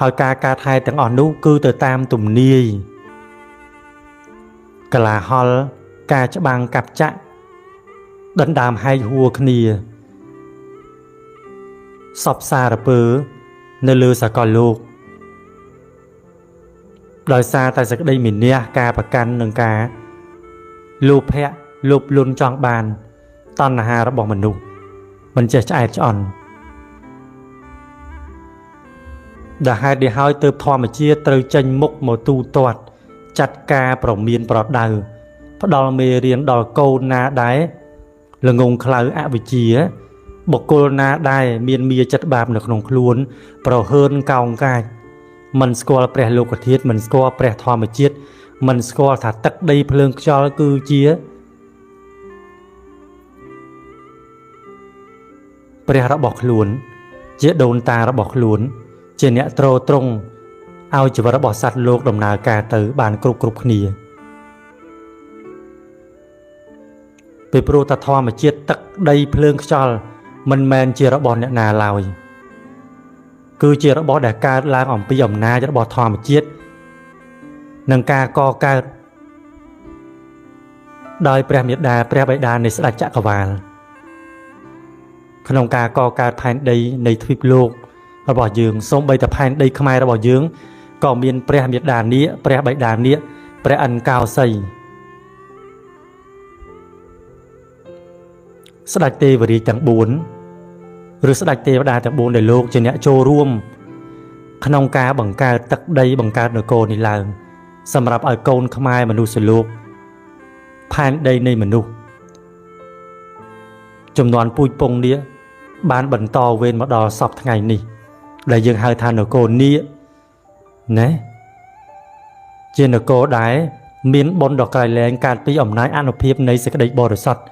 ហើយការកើតហេតុទាំងអស់នោះគឺទៅតាមទំនាយ កលាហលការច្បាំងកាប់ចាក់ដណ្ដើមហែកហួរគ្នាសពសារពើនៅលើសកលលោកដោយសារតែសេចក្តីមានះការប្រកាន់នឹងការលោភៈលោភលន់ចង់បានតណ្ហារបស់មនុស្សមិនចេះឆ្អែតឆ្អន់ដែលហេតុនេះហើយទើបធម្មជាតិត្រូវចេញមុខមកទូទាត់ចាត់ការប្រមានប្រដៅផ្ដល់មេរៀនដល់កូនណាដែរល្ងងខ្លៅអវិជ្ជាបុគ្គលណាដែរមានមាចិត្តបាបនៅក្នុងខ្លួន ប្រហើនកោងកាចមិនស្គាល់ព្រះលោកធាតុមិនស្គាល់ព្រះធម្មជាតិមិនស្គាល់ថាទឹកដីភ្លើងខ្យល់គឺជាព្រះរបស់ខ្លួន ជាដូនតារបស់ខ្លួន ជាអ្នកទ្រទ្រង់ឲ្យជីវិតរបស់សត្វលោកដំណើរការទៅបានគ្រប់គ្រប់គ្នាពីព្រោះតែធម្មជាតិទឹកដីភ្លើងខ្យល់មិនមែនជារបស់អ្នកណាឡើយគឺជារបស់ដែលកើតឡើងអំពីអំណាចរបស់ធម្មជាតិនិងការកកើតដោយព្រះមេដាព្រះបិតានៃស្ដេចចក្រវាលក្នុងការកកើតផែនដីនៃទ្វីបលោករបស់យើងសូម្បីតែផែនដីខ្មែររបស់យើងក៏មានព្រះមេដានាគព្រះបិតានាគព្រះអិនកោសីស្ដេចទេវរាជទាំង4ឬស្ដេចទេវតាទាំង4ដែលលោកជាអ្នកចូលរួមក្នុងការបង្កើតទឹកដីបង្កើតនគរនេះឡើងសម្រាប់ឲ្យកូនខ្មែរមនុស្សលោកផែនដីនៃមនុស្សចំនួនពូជពងនេះបានបន្តវេនមកដល់សពថ្ងៃនេះដែលយើងហៅថានគរនាគណាជានគរដែលមានបុណ្យដ៏ក្រៃលែងកើតពីអំណាចអានុភាពនៃសេចក្តីបរិសុទ្ធ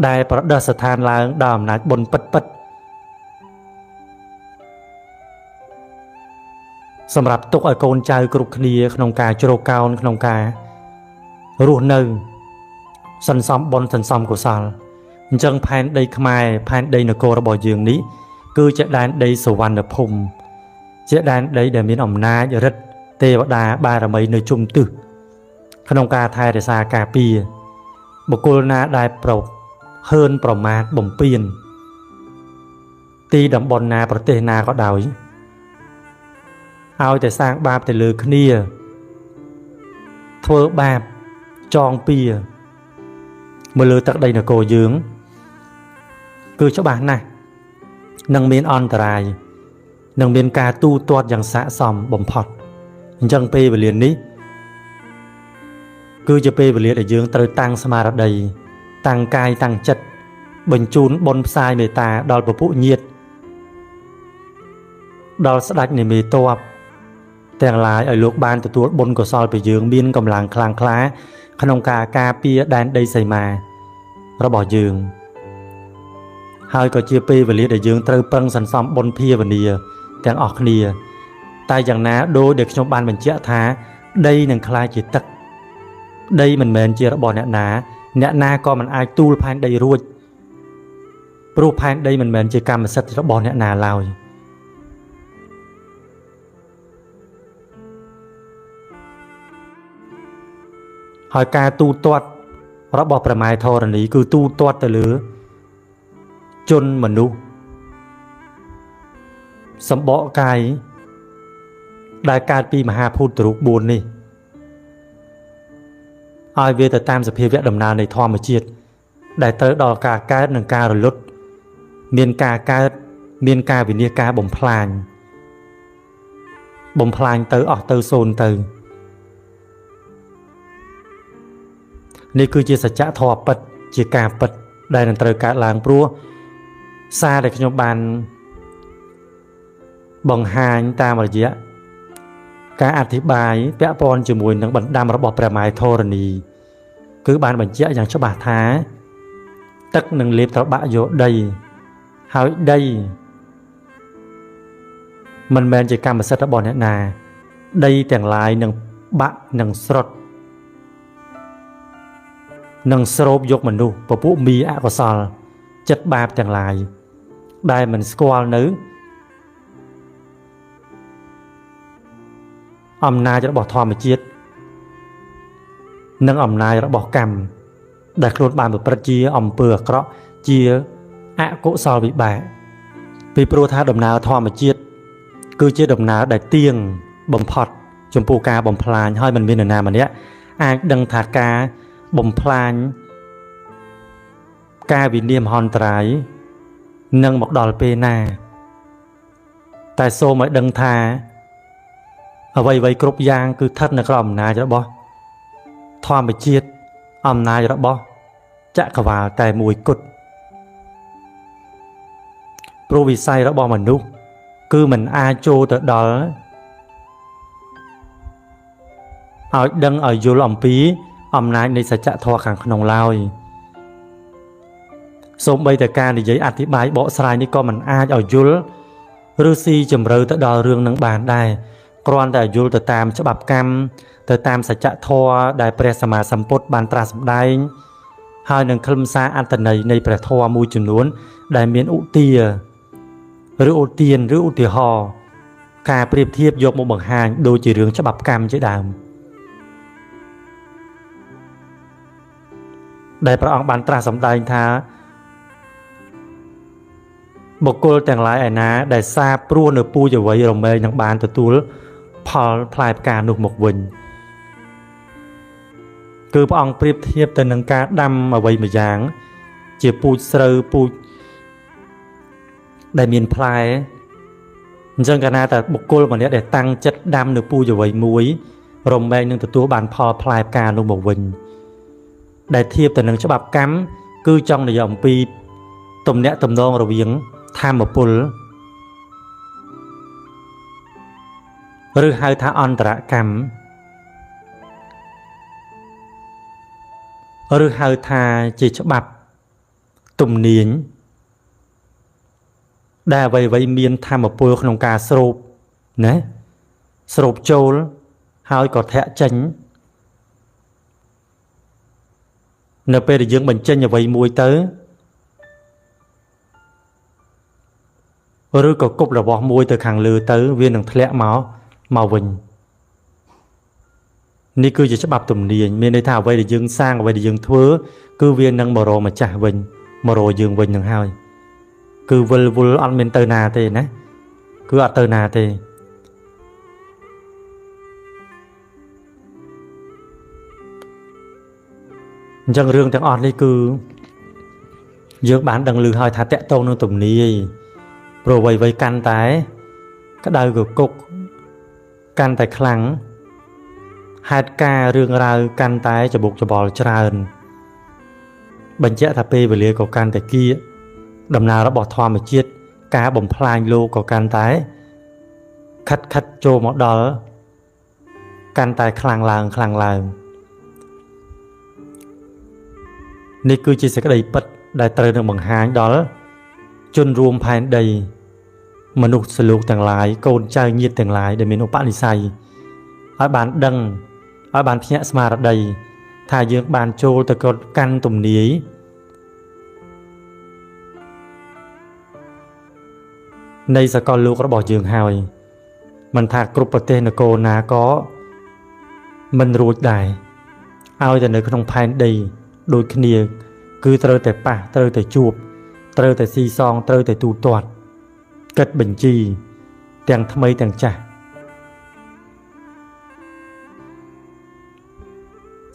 ដែលប្រដិស្ថានឡើងដោយអំណាចបុណ្យពិតពិតសម្រាប់ទុកឲ្យកូនចៅគ្រប់គ្នាក្នុងការជ្រកកោនក្នុងការរស់នៅសន្សំបុណ្យសន្សំកុសលអញ្ចឹងផែនដីខ្មែរផែនដីនគររបស់យើងនេះគឺជាដែនដីសុវណ្ណភូមិជាដែនដីដែលមានអំណាចឫទ្ធិទេវតាបារមីនៅជុំទិសក្នុងការថែរក្សាការពារបុគ្គលណាដែលប្រហើនប្រមាថបំពានទីតំបន់ណាប្រទេសណាក៏ដោយឲ្យតែសាងបាបទៅលើគ្នាធ្វើបាបចងពៀមកលើទឹកដីនគរយើងគឺច្បាស់ណាស់នឹងមានអន្តរាយនឹងមានការទូទាត់យ៉ាងស័ក្តិសមបំផុតអញ្ចឹងពេលវេលានេះគឺជាពេលវេលាដែលយើងត្រូវតាំងស្មារតីតាំងកាយតាំងចិត្តបញ្ជូនបុណ្យផ្សាយមេត្តាដល់ពពុញាតិដល់ស្ដេចនៃមេតបទាំងឡាយឲ្យលោកបានទទួលបុណ្យកុសលពីយើងមានកម្លាំងខ្លាំងក្លាក្នុងការការពារដែនដីសីមារបស់យើងហើយក៏ជាពេលវេលាដែលយើងត្រូវប្រឹងសន្សំបុណ្យភាវនាទាំងអស់គ្នាតែយ៉ាងណាដោយដែលខ្ញុំបានបញ្ជាក់ថាដីនឹងក្លាយជាទឹកដីមិនមែនជារបស់អ្នកណាអ្នកណាក៏មិនអាចទូលផែនដីរួចព្រោះផែនដីមិនមែនជាកម្មសិទ្ធិរបស់អ្នកណាឡើយហើយការទូទាត់របស់ព្រះម៉ែធរណីគឺទូទាត់ទៅលើជនមនុស្សសម្បកកាយដែលកើតពីមហាភូតរូប4នេះឲ្យវាទៅតាមសភាវៈដំណើរនៃធម្មជាតិដែលត្រូវដល់ការកើតនិងការរលត់មានការកើតមានការវិនាសការបំផ្លាញបំផ្លាញទៅអស់ទៅសូន្យទៅនេះគឺជាសច្ចធម៌ពិតជាការពិតដែលនឹងត្រូវកើតឡើងព្រោះសារដែលខ្ញុំបានបង្ហាញតាមរយៈការអធិប្បាយពាក់ព័ន្ធជាមួយនឹងបណ្ដាំរបស់ព្រះម៉ែធរណីគឺបានបញ្ជាក់យ៉ាងច្បាស់ថាទឹកនឹងលេបត្របាក់យកដីហើយដីមិនមែនជាកម្មសិទ្ធិរបស់អ្នកណាដីទាំងឡាយនឹងបាក់នឹងស្រុតនឹងស្រូបយកមនុស្សពពួកមីអកុសលចិត្តបាបទាំងឡាយដែលមិនស្គាល់នៅ អំណាចរបស់ធម្មជាតិនិងអំណាចរបស់កម្មដែលខ្លួនបានប្រព្រឹត្តជាអំពើអាក្រក់ជាអកុសលវិបាកពីព្រោះថាដំណើរធម្មជាតិគឺជាដំណើរដែលទៀងបំផុតចំពោះការបំផ្លាញហើយមិនមាននរណាម្នាក់អាចដឹងថាការបំផ្លាញការវិនាសមហន្តរាយនឹងមកដល់ពេលណាតែសូមឲ្យដឹងថាអ្វីៗគ្រប់យ៉ាងគឺស្ថិតនៅក្រោមអំណាចរបស់ធម្មជាតិអំណាចរបស់ចក្រវាលតែមួយគត់ព្រោះវិស័យរបស់មនុស្សគឺមិនអាចចូលទៅដល់ឲ្យដឹងឲ្យយល់អំពីអំណាចនៃសច្ចធម៌ខាងក្នុងឡើយសូម្បីតែការនិយាយអធិប្បាយបកស្រាយនេះក៏មិនអាចឲ្យយល់ឬស៊ីជម្រៅទៅដល់រឿងនឹងបានដែរគ្រាន់តែយល់ទៅតាមច្បាប់កម្មទៅតាមសច្ចធម៌ដែលព្រះសម្មាសម្ពុទ្ធបានត្រាស់សម្ដែងហើយនឹងខ្លឹមសារអត្ថន័យនៃព្រះធម៌មួយចំនួនដែលមានឧទាឬឧទានឬឧទាហរណ៍ការប្រៀបធៀបយកមកបង្ហាញដូចជារឿងច្បាប់កម្មជាដើមដែលព្រះអង្គបានត្រាស់សម្ដែងថាបុគ្គលទាំងឡាយឯណាដែលសាបព្រោះនៅពូជអ្វីរមែងនឹងបានទទួលផលផ្លែផ្កានោះមកវិញគឺព្រះអង្គប្រៀបធៀបទៅនឹងការដាំអ្វីមួយយ៉ាងជាពូជស្រូវពូជដែលមានផ្លែអញ្ចឹងកាលណាតែបុគ្គលម្នាក់ដែលតាំងចិត្តដាំនៅពូជអ្វីមួយរមែងនឹងទទួលបានផលផ្លែផ្កានោះមកវិញដែលធៀបទៅនឹងច្បាប់កម្មគឺចង់និយាយអំពីទំនាក់ទំនងរវាងធម្មពលឬហៅថាអន្តរកម្មឬហៅថាជាច្បាប់ទំនាញដែលអ្វីៗមានធម្មពលក្នុងការស្រូបណាស្រូបចូលហើយក៏ធាក់ចេញនៅពេលដែលយើងបញ្ចេញអ្វីមួយទៅឬក៏គប់របស់មួយទៅខាងលើទៅវានឹងធ្លាក់មកវិញនេះគឺជាច្បាប់ទំនាញមានន័យថាអ្វីដែលយើងសាងអ្វីដែលយើងធ្វើគឺវានឹងមករកម្ចាស់វិញមករកយើងវិញនឹងហើយគឺវិលវល់អត់មានទៅណាទេណាគឺអត់ទៅណាទេអញ្ចឹងរឿងទាំងអស់នេះគឺយើងបានដឹងឮហើយថាតកតងនឹងទំនាយព្រោះអ្វីៗកាន់តែក្តៅកគុកកាន់តែខ្លាំងហេតុការណ៍រឿងរ៉ាវកាន់តែច្បុកច្បល់ច្រើនបញ្ជាក់ថាពេលវេលាក៏កាន់តែគៀកដំណើររបស់ធម្មជាតិការបំផ្លាញលោកក៏កាន់តែខិតខិតចូលមកដល់កាន់តែខ្លាំងឡើងខ្លាំងឡើងនេះគឺជាសេចក្តីពិតដែលត្រូវនឹងបង្ហាញដល់ជនរួមផែនដីមនុស្សលោកទាំងឡាយកូនចៅញាតិទាំងឡាយដែលមានឧបនិស្ស័យឲ្យបានដឹងឲ្យបានភ្ញាក់ស្មារតីថាយើងបានចូលទៅកាន់ទំនាយនៃសកលលោករបស់យើងហើយមិនថាគ្រប់ប្រទេសនគរណាក៏មិនរួចដែរឲ្យតែនៅក្នុងផែនដីដូចគ្នាគឺត្រូវតែប៉ះត្រូវតែជួបត្រូវតែស៊ីសងត្រូវតែទូទាត់គិតបញ្ជីទាំងថ្មីទាំងចាស់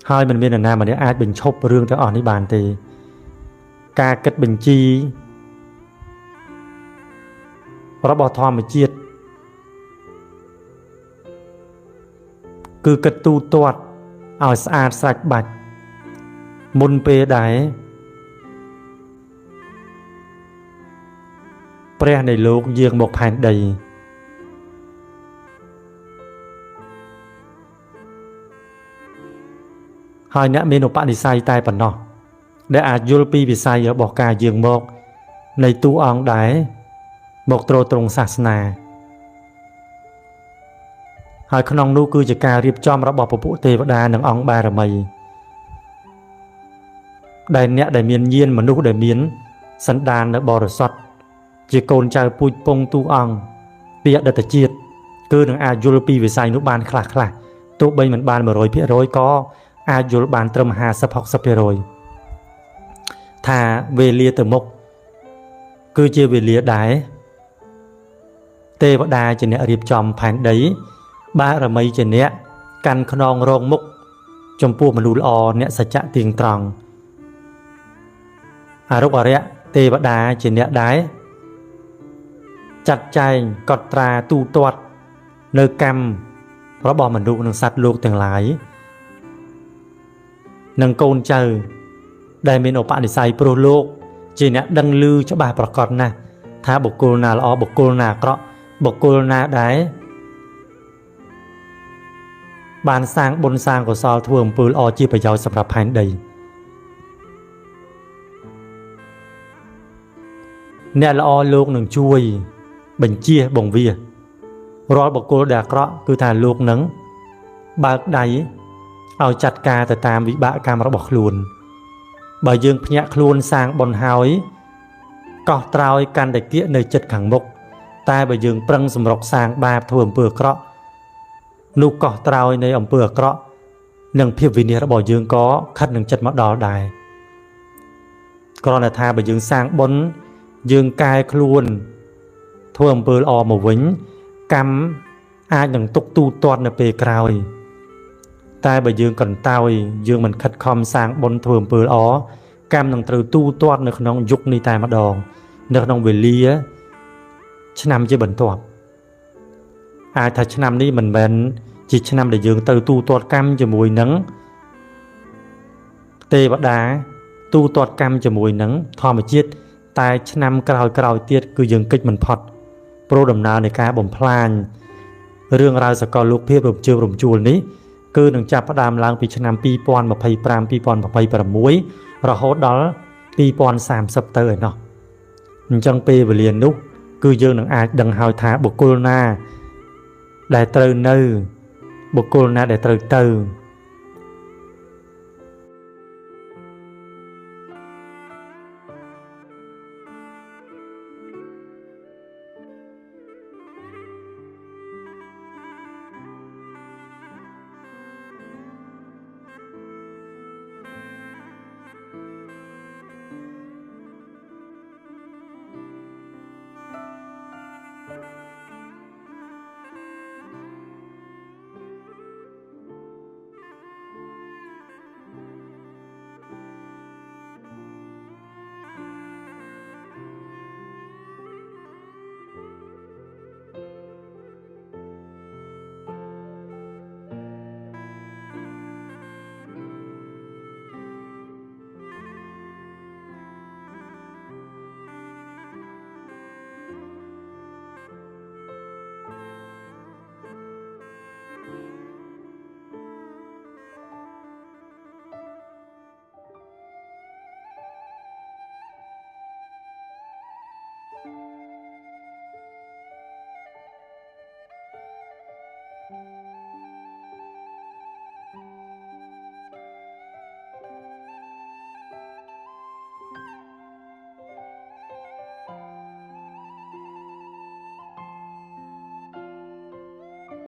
ហើយមិនមាននរណាម្នាក់អាចបញ្ឈប់រឿងទាំងអស់នេះបានទេការគិតបញ្ជីរបស់ធម្មជាតិគឺគិតទូទាត់ឲ្យស្អាតស្រេចបាច់មុនពេលដែរព្រះនៃលោកយាងមកផែនដីហើយអ្នកមានឧបនិស្ស័យតែប៉ុណ្ណោះដែលអាចយល់ពីវិស័យរបស់ការយាងមកនៃតួអង្គដែរមកទ្រទ្រង់សាសនាហើយក្នុងនោះគឺជាការរៀបចំរបស់ពពួកទេវតានិងអង្គបារមីដែលអ្នកដែលមានញាណមនុស្សដែលមានសន្តាននៅបរិសុទ្ធជាកូនចៅពូជពងទូអង្គពីអតីតជាតិ គឺនឹងអាចយល់ពីវិស័យនោះបានខ្លះខ្លះទោះបីមិនបាន100%ក៏អាចយល់បានត្រឹម50 60%ថាវេលាទៅមុខគឺជាវេលាដែរទេវតាជាអ្នករៀបចំផែនដី បារមីជាអ្នកកាន់ខ្នងរងមុខចំពោះមនុស្សល្អអ្នកសច្ចៈទៀងត្រង់អរុក្ខអរិយទេវតាជាអ្នកដែរចាត់ចែងកត់ត្រាទូទាត់នៅកម្មរបស់មនុស្សនិងសត្វលោកទាំងឡាយនិងកូនចៅដែលមានឧបនិស្ស័យព្រោះលោកជាអ្នកដឹងឮច្បាស់ប្រកបណាស់ថាបុគ្គលណាល្អបុគ្គលណាអាក្រក់បុគ្គលណាដែរបានសាងបុណ្យសាងកុសលធ្វើអំពើល្អជាប្រយោជន៍សម្រាប់ផែនដីអ្នកល្អលោកនឹងជួយបញ្ជាបង្វារាល់បុគ្គលដែលអាក្រក់គឺថាលោកនឹងបើកដៃឲ្យចាត់ការទៅតាមវិបាកកម្មរបស់ខ្លួនបើយើងភ្ញាក់ខ្លួនសាងបុណ្យហើយកោះត្រោយកាន់តែគៀកនៅចិត្តខាងមុខតែបើយើងប្រឹងសម្រុកសាងបាបធ្វើអំពើអាក្រក់នោះកោះត្រោយនៃអំពើអាក្រក់និងភាពវិនាសរបស់យើងក៏ខិតនឹងចិត្តមកដល់ដែរគ្រាន់តែថាបើយើងសាងបុណ្យយើងកែខ្លួនធ្វើអំពើល្អមកវិញកម្មអាចនឹងទុកទូទាត់នៅពេលក្រោយតែបើយើងកន្តើយយើងមិនខិតខំសាងបុណ្យធ្វើអំពើល្អកម្មនឹងត្រូវទូទាត់នៅក្នុងយុគនេះតែម្ដងនៅក្នុងវេលាឆ្នាំជាបន្ទាប់អាចថាឆ្នាំនេះមិនមែនជាឆ្នាំដែលយើងត្រូវទូទាត់កម្មជាមួយនឹងទេវតាទូទាត់កម្មជាមួយនឹងធម្មជាតិតែឆ្នាំក្រោយៗទៀតគឺយើងគេចមិនផុតព្រោះដំណើរនៃការបំផ្លាញរឿងរ៉ាវសកលលោកភាពរំជើបរំជួលនេះគឺនឹងចាប់ផ្ដើមឡើងពីឆ្នាំ2025 2026រហូតដល់2030ទៅឯណោះអញ្ចឹងពេលវេលានោះគឺយើងនឹងអាចដឹងហើយថាបុគ្គលណាដែលត្រូវនៅបុគ្គលណាដែលត្រូវទៅ